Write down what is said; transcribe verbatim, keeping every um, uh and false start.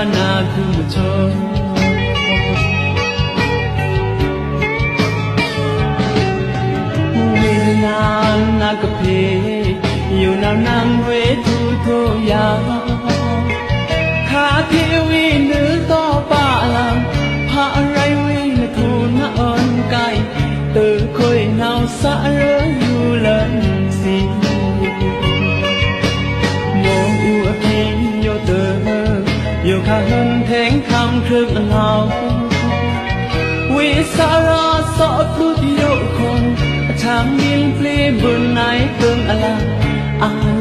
nāthu macho. Vedanā nākapphe yo nānaṃ veduto yā. คาเทวี นึกต่อปะลัง พระไร้วีนะทูลนะอ่อนไก่ เตอค่อยหนาวสะเรออยู่เลินสี โมอุอภิโยเตอ โยคะเฮินแทงคำเครื่องเหล่า วิสาราสอดพุทธโยคง ทางมินปลีบุญในเติงอลา อา